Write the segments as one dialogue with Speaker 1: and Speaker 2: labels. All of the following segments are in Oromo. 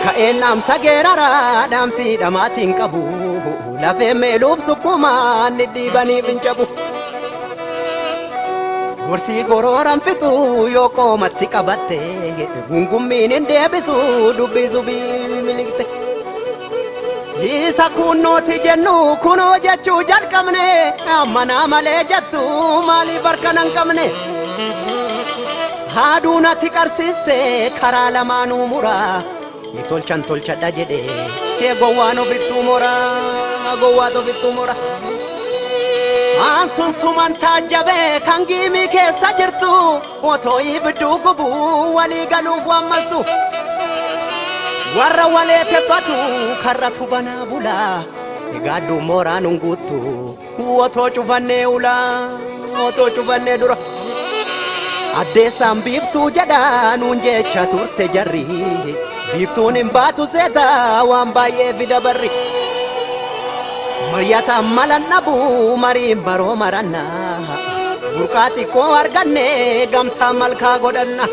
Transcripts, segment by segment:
Speaker 1: Ka'een dhaamsa geeraraa dhaamsi dhamaatiin qabu lafee meeluuf sukkumaan dhidhiibaniif hin cabu. Gorsii gorooran fixuu yoo qoomatti qabatte gungummiin hin deebisu dubbii subii miliqxe. Isa kunnooti jennu kunoo jechuu jalqabne ammanaa malee jettu maaliif harka nan qabne. Haaduu natti qarsiiste karaa lamaanuu muraa ni tolchan tolchadha jedhe ee gowwaan ofittuu moraa gowwaat ofittuu mora. Aan sun suman taajjabee kan giimii keessa jirtu otoo ibidduu gubuu walii galuuf waammaltu. Warra walee tebbatu karratu banaa bulaa egaaddu mooraan hin guuttu otoo cufannee ulaa otoo cufannee dura. Addeessaan biiftuu jedha nuun jecha turte jarri biiftuun hin baatu seeta waan baay'ee fida barri. Maryataan malan dhabu mariin baroo maranna burqaa xiqqoo arganne gamtaa malkaa godhanna.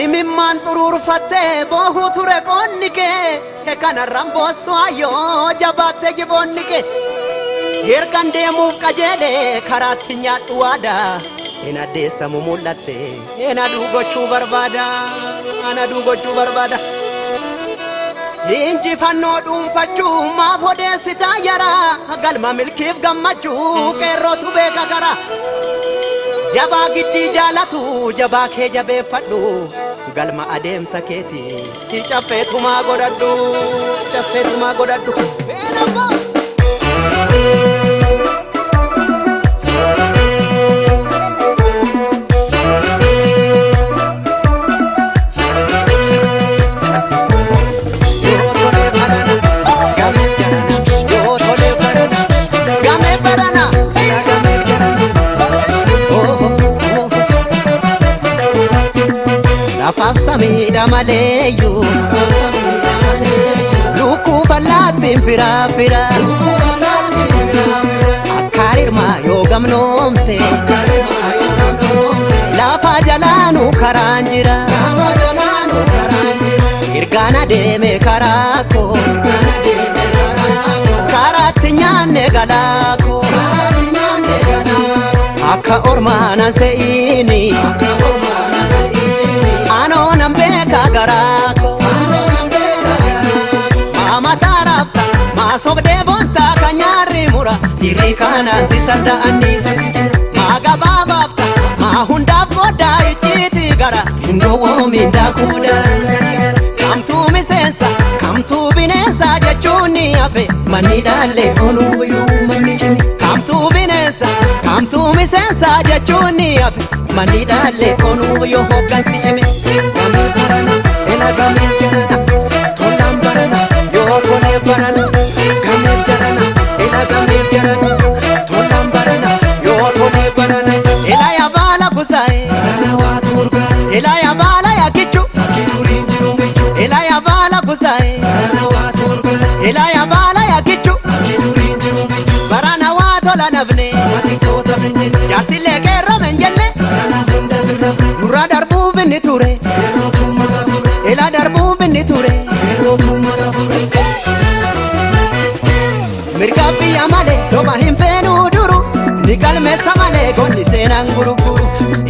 Speaker 1: Imimmaan xuruurfattee boohuu ture qoonni kee kanarraan boossu ayyoo jabaatte jiboonni kee. Ergan deemuuf qajeele karaatti nyaadhu waadaa. Hin addeessamu mul'atte hin aduu gochuu barbaada an aduu gochuu barbaada. Injifannoo dhuunfachuu maaf odeessitaa yara galma milkiif gammachuu qeerrootu beeka kara. Jabaa giddii jaalatu jabaa kee jabeeffadhu galma adeemsa keetii caffeetumaa godhadhu caffeetumaa godhadhu. Lafaaf samiidha maleeyyuu lukkuu bal'aattiin firaa fira akka rirmaa yoo gamnoomte lafa jalaanuu karaan jira ergaan adeeme karaa koo karaatti nyaanne galaa koo akka ormaana se'iini anoo nan beeka garaa koo maamataa raafta maasoqdee boontaa kan nyaarri mura hirri kanaan si sarda'anniisa maa gabaabaafta maa hundaaf goddaa icciitii gara hin gowwoomin daakuudha kamtuu miseensa kamtuu bineensa jechuun ni hafe manni dhaallee onuuyyuu manni cimi kamtuu bineensa kamtuu miseensa jechuun ni hafe manni dhaallee onuuyyuu hoggansi cime gamee barana ela gamee jarana tolaan barana yoo tolee barana gamee jarana ela gamee jarana tolaan barana yoo tolee barana ela yabaala kusaa'e
Speaker 2: Barana waa turgaa
Speaker 1: ela yabaala yakichu
Speaker 2: akki duriin jiru michu.
Speaker 1: ela yabaala kusaa'e
Speaker 2: Barana waa turgaa
Speaker 1: ela yabaala yakichu
Speaker 2: akki duriin jiru michu.
Speaker 1: barana waa tola nafne
Speaker 2: Nama xiqqoota finjine
Speaker 1: jaarsillee qeerrome hin jenne
Speaker 2: barana hunda tirrafne
Speaker 1: nurra darbuuf inni ture
Speaker 2: yerootu mata fure
Speaker 1: ela darbuuf inni ture
Speaker 2: yerootu mata fure.
Speaker 1: mirga biyya malee soba hin feenuu duru ni galmeessa malee gonni seenaan gurguru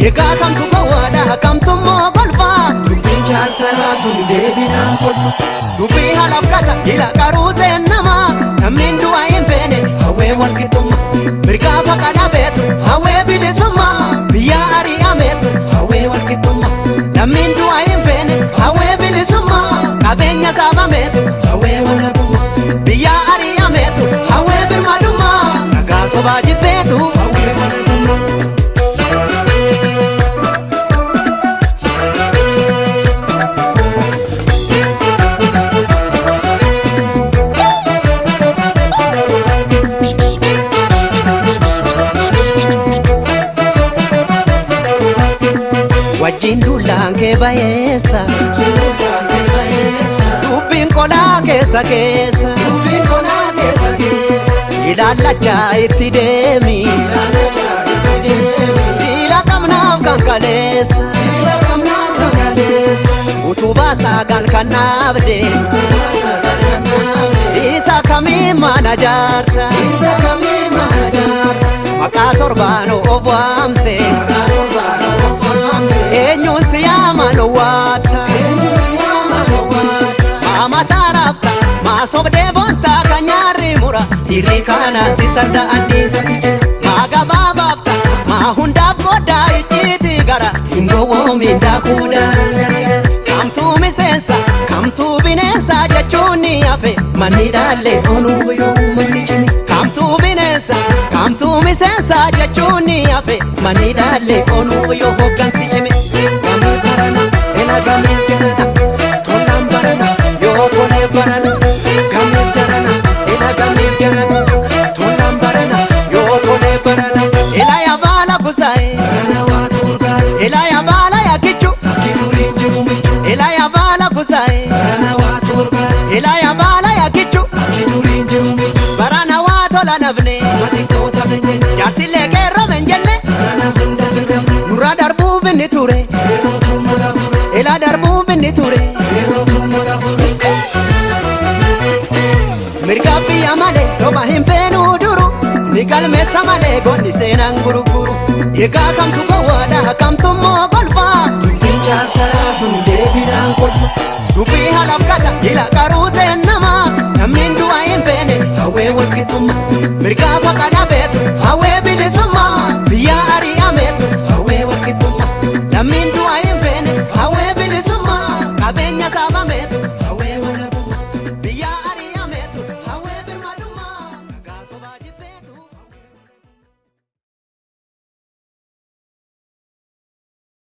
Speaker 1: egaa kamtu gowwaadha kamtu immoo golfaa
Speaker 2: Dubbiin chaartaraa sun deebinaan kolfa
Speaker 1: dubbii halafkata ila qaruuteen nama namni du'a hin feene hawwee walqixxummaa mirgaa faqa dhabeetu hawwee bilisummaa biyya ari'ameetu hawwee walqixxummaa namni du'a hin feene hawwee bilisummaa qabeenya saabameetu hawwee walabummaa biyya ari'ameetu hawwee birmadummaa ragaa sobaa jibbeetu
Speaker 2: hawwee walabummaa.
Speaker 1: Wajjin duulaan kee bayeessa
Speaker 2: Dubbiin bayeessa
Speaker 1: dubbiin qolaa keessa keessa
Speaker 2: dubbiin qolaa keessa keessa
Speaker 1: ilaallachaa itti deemi
Speaker 2: ilaalachaa itti deemi
Speaker 1: jiila qabnaaf kan kaleessa
Speaker 2: jila qabnaaf kan kaleessa
Speaker 1: utubaa saagal kan dhaabde.
Speaker 2: Utubaa sagal kan dhaabde.
Speaker 1: Isa kamii mana jaarta?
Speaker 2: Isa kamii mana jaarta?
Speaker 1: Maqaa torbaan of waamte.
Speaker 2: Maqaa torbaan of waamte.
Speaker 1: Eenyuun si yaaman waatta?
Speaker 2: Eenyuun si yaaman waata?
Speaker 1: Maa mataa raafta? Maa sobdee boonta kan nyaarri mura? Hirri kanaan si sarda anniisa si jira. Maa gabaabaafta? Maa hundaaf goddaa icciiti gara? Hin gowwoomin daakuu daran garagara. Kamtuu miseensa? Kamtuu bineensa jechuun ni hafe. Manni dhaallee onuu yoo manni cimi. Kamtuu bineensa? Kamtuu miseensa jechuun ni hafe. Manni dhaallee onuu yoo hoggansi cimi. Gamee barana, ela gamee jarana, tolaan barana, yoo tolee barana. Gamee jarana, ela gamee jarana, tolaan barana, yoo tolee barana. Ela yabaala kusaa'e,
Speaker 2: Barana waa turgaa.
Speaker 1: ela yabaala yakichu,
Speaker 2: Akki duriin jiru michu.
Speaker 1: ela yabaala kusaa'e,
Speaker 2: Barana waa turgaa.
Speaker 1: ela yabaala yakichu.
Speaker 2: Akki duriin jiru michu.
Speaker 1: Barana waa tola nafne,
Speaker 2: Amma xiqqoota finjenne.
Speaker 1: jaarsillee qeerroo hin jenne,
Speaker 2: Barana hunda firrafne.
Speaker 1: nurra darbuuf inni ture,
Speaker 2: Yeroo tuummata fure.
Speaker 1: ela darbuuf inni ture.
Speaker 2: Yeroo tuummata fure.
Speaker 1: Mirga biyya malee soba hin feenuu duru, ni galmeessa malee goonni seenaan gurguru. Egaa kamtu gowwaadha kamtu immoo golfaa,
Speaker 2: Dubbiin chaartaraa sun deebinaan kolfa.
Speaker 1: Dubbii halafkata ila qaruu ta'e namaa, namni du'a hin feene hawwee walqixxummaa. Mirga faqa